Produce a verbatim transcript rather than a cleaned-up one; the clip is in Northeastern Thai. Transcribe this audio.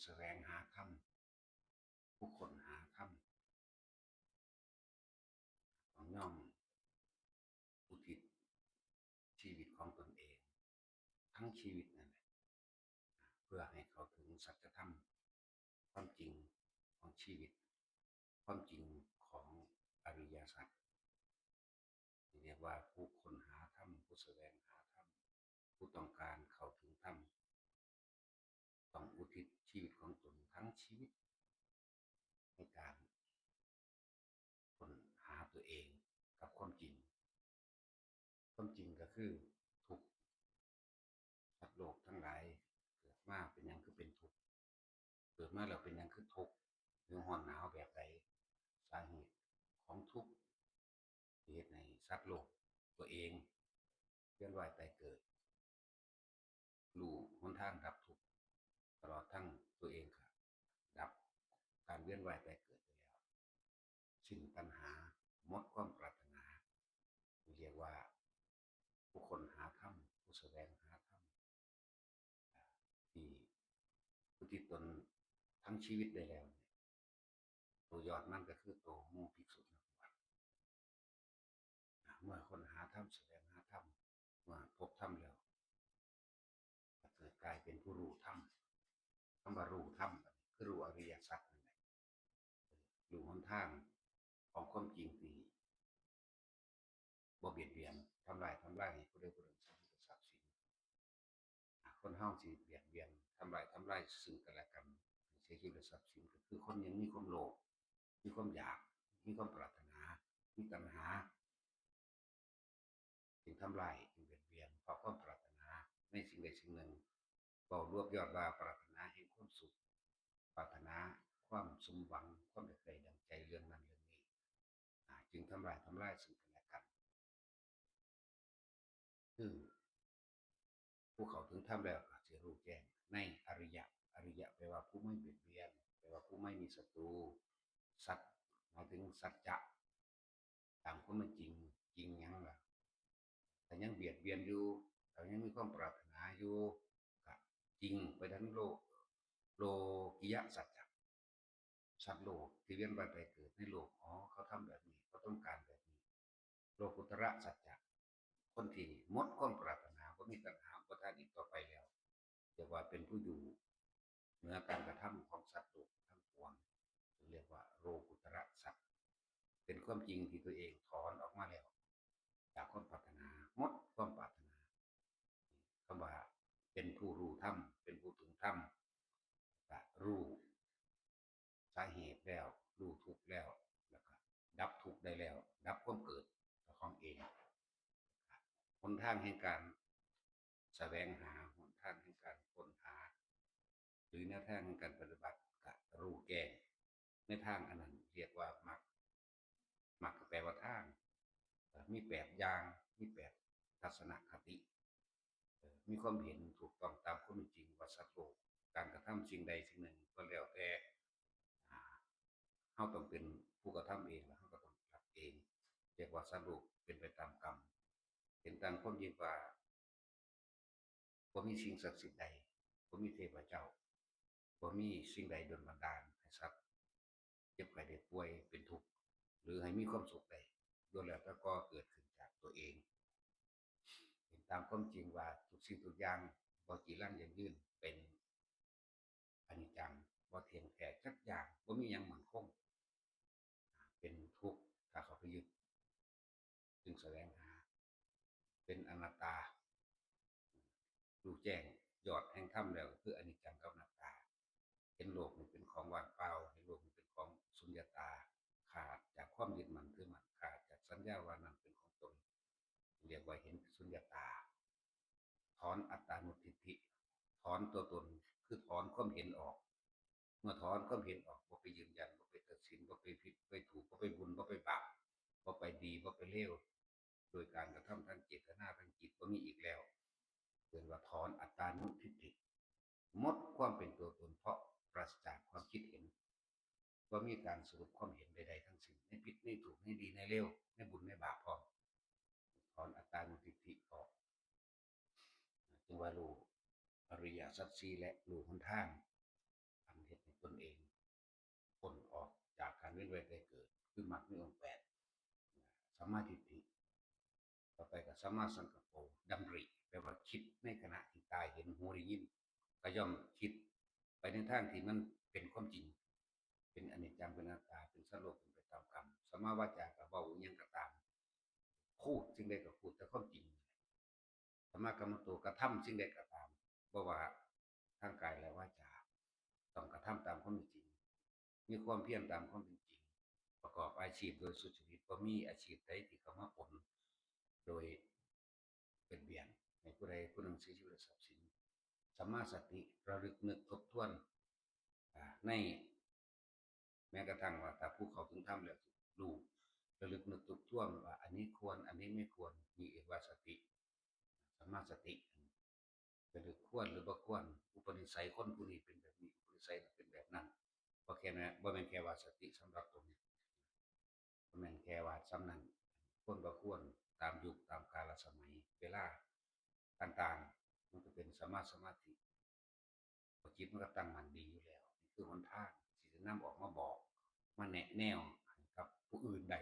แสวงหาธรรม ผู้ค้นหาธรรม ต้องยอมอุทิศชีวิตของตนเอง ทั้งชีวิตนั่นแหละ เพื่อให้เข้าถึงสัจธรรม ความจริงของชีวิต ความจริงของอริยสัจ เรียกว่าผู้ค้นหาธรรม ผู้แสวงหาธรรม ผู้ต้องการเข้าถึงธรรม ต้องอุทิศชีวิตของตนทั้งชีวิต ในการค้นหาตัวเองกับความจริง ความจริงก็คือทุกข์ สัตว์โลกทั้งหลายเกิดมาเป็นหยังคือเป็นทุกข์ เกิดมาแล้วเป็นหยังคือทุกข์ หรือร้อนหนาวแบบใด สาเหตุของทุกข์ที่เฮ็ดให้สัตว์โลกตัวเองเวียนว่ายตายเกิด รู้หนทางดับทุกข์ ตลอดทั้งตัวเองก็ดับการเวียนว่ายตายเกิดไปแล้ว สิ้นตัณหา หมดความปรารถนา เรียกว่าผู้ค้นหาธรรม ผู้แสวงหาธรรม ที่อุทิศตนทั้งชีวิตได้แล้วเนี่ย ตัวยอดมันก็คือตัวหมู่ภิกษุนักบวช เมื่อค้นหาธรรม แสวงหาธรรม เมื่อพบธรรมแล้ว ก็เกิดกลายเป็นผู้รู้ธรรม คำว่ารู้ธรรม คือรู้อริยสัจนั่นแหละ รู้หนทางของความจริงที่บ่เบียดเบียน ทำลาย ทำลายให้ผู้ใดผู้หนึ่งเสียชีวิตทรัพย์สิน อ่ะ คนเฮาสิเบียดเบียน ทำลาย ทำลายซึ่งกันและกัน ให้เสียชีวิตทรัพย์สิน ก็คือคนยังมีความโลภ มีความอยาก มีความปรารถนา มีตัณหา จึงทำลาย จึงเบียดเบียน เพราะความปรารถนาในสิ่งใดสิ่งหนึ่ง เว้ารวบยอดว่าปรารถนาแห่งความสุข ปรารถนาความสมหวัง ความอยากได้ดังใจเรื่องนั้นเรื่องนี้ อ่า จึงทำลาย ทำลายซึ่งกันและกัน คือผู้เข้าถึงธรรมแล้วก็สิรู้แจ้งในอริยะ อริยะแปลว่าผู้ไม่เบียดเบียน แปลว่าผู้ไม่มีศัตรู สัจหมายถึงสัจจะ ตามความเป็นจริง จริงหยังล่ะ ถ้ายังเบียดเบียนอยู่ ถ้ายังมีความปรารถนาอยู่ ก็จริงไปทั้งโลก โลกิยะสัจจะ สัตว์โลกที่เวียนว่ายตายเกิดในโลก อ๋อ เขาทำแบบนี้ เขาต้องการแบบนี้ โลกุตระสัจจะ คนที่หมดความปรารถนา บ่มีตัณหาอุปาทานอีกต่อไปแล้ว เรียกว่าเป็นผู้อยู่เหนือการกระทำของสัตว์โลกทั้งปวง เรียกว่าโลกุตระสัจ เป็นความจริงที่ตัวเองถอนออกมาแล้ว จากความปรารถนา หมดความปรารถนา คำว่าเป็นผู้รู้ธรรม เป็นผู้ถึงธรรม ก็รู้สาเหตุแล้ว รู้ทุกข์แล้ว แล้วก็ดับทุกข์ได้แล้ว ดับความเกิดของเอง หนทางแห่งการแสวงหา หนทางแห่งการค้นหา หรือแนวทางแห่งการปฏิบัติ ก็รู้แจ้งในทางอันนั้น เรียกว่ามรรค มรรคก็แปลว่าทาง เอ่อ มีแปดอย่าง มีแปดทัศนคติ เอ่อ มีความเห็นถูกต้องตามความเป็นจริงว่าสัตว์โลก การกระทำสิ่งใดสิ่งหนึ่งก็แล้วแต่ อ่า เฮาต้องเป็นผู้กระทำเอง แล้วเฮาก็ต้องรับเอง เรียกว่าสัตว์โลกเป็นไปตามกรรม เห็นตามความจริงว่า บ่มีสิ่งศักดิ์สิทธิ์ใด บ่มีเทพเจ้า บ่มีสิ่งใดดลบันดาลให้สัตว์เจ็บไข้ได้ป่วยเป็นทุกข์ หรือให้มีความสุขได้ ล้วนแล้วแต่ก่อเกิดขึ้นจากตัวเอง เห็นตามความจริงว่าทุกสิ่งทุกอย่างบ่จีรังยั่งยืน เป็นอนิจจัง บ่เที่ยงแท้จักอย่าง บ่มีหยังมั่นคง เป็นทุกข์ถ้าเข้าไปยึด จึงแสวงหา เป็นอนัตตา รู้แจ้งยอดแห่งธรรมแล้วก็คืออนิจจังกับอนัตตา เห็นโลกนี้เป็นของว่างเปล่า เห็นโลกนี้เป็นของสุญญตา ขาดจากความยึดมั่นถือมั่น ขาดจากสัญญาว่านั่นเป็นของตน เรียกว่าเห็นสุญญตา ถอนอัตตานุทิฏฐิ ถอนตัวตน คือถอนความเห็นออก เมื่อถอนความเห็นออก บ่ไปยืนยัน บ่ไปตัดสิน บ่ไปผิด บ่ไปถูก บ่ไปบุญ บ่ไปบาป บ่ไปดี บ่ไปเลว โดยการกระทำทางเจตนา ทางจิต บ่มีอีกแล้ว เรียกว่าถอนอัตตานุทิฏฐิ หมดความเป็นตัวตน เพราะปราศจากความคิดเห็น บ่มีการสรุปความเห็นใดๆทั้งสิ้น ในผิด ในถูก ในดี ในเลว ในบุญ ในบาปพร้อม ถอนอัตตานุทิฏฐิออก จึงว่ารู้อริยสัจสี่และรู้หนทางอัน เว้นไว้แต่เกิด คือมรรคมีองค์แปด สัมมาทิฏฐิ ต่อไปก็สัมมาสังกัปโป ดำริ แปลว่าคิดในขณะที่ตาเห็น หูได้ยิน ก็ย่อมคิดไปในทางที่มันเป็นความจริง เป็นอนิจจัง เป็นอนัตตา เป็นสัตว์โลก เป็นไปตามกรรม สัมมาวาจาก็เว้าอิหยังก็ตาม พูดสิ่งใดก็พูดแต่ความจริง สัมมากัมมันโต กระทำสิ่งใดก็ตาม บ่ว่าทางกายและวาจา ต้องกระทำตามความเป็นจริง มีความเพียรตามความเป็นจริง ประกอบอาชีพโดยสุจริต บ่มีอาชีพใดที่เข้ามาปนโดยเบียดเบียนให้ผู้ใดผู้หนึ่งเสียชีวิตและทรัพย์สิน สัมมาสติ ระลึกนึกทบทวน อ่า ใน แม้กระทั่งว่าถ้าผู้เข้าถึงธรรมแล้วรู้ ระลึกนึกทบทวนว่าอันนี้ควร อันนี้ไม่ควร นี่เรียกว่าสติ สัมมาสติ ระลึกควรหรือบ่ควร อุปนิสัยคนผู้นี้เป็นแบบนี้ อุปนิสัยเป็นแบบนั้น บ่แค่นั้น บ่แม่นแค่ว่าสติสำหรับตรงนี้ บ่แม่นแค่ว่าส่ำนั้น ควรบ่ควร ตามยุค ตามกาลสมัย เวลาต่างๆ มันก็เป็นสัมมาสมาธิ เพราะจิตมันก็ตั้งมั่นดีอยู่แล้ว นี่คือหนทางที่จะนำออกมาบอก มาแนะแนวให้กับผู้อื่นได้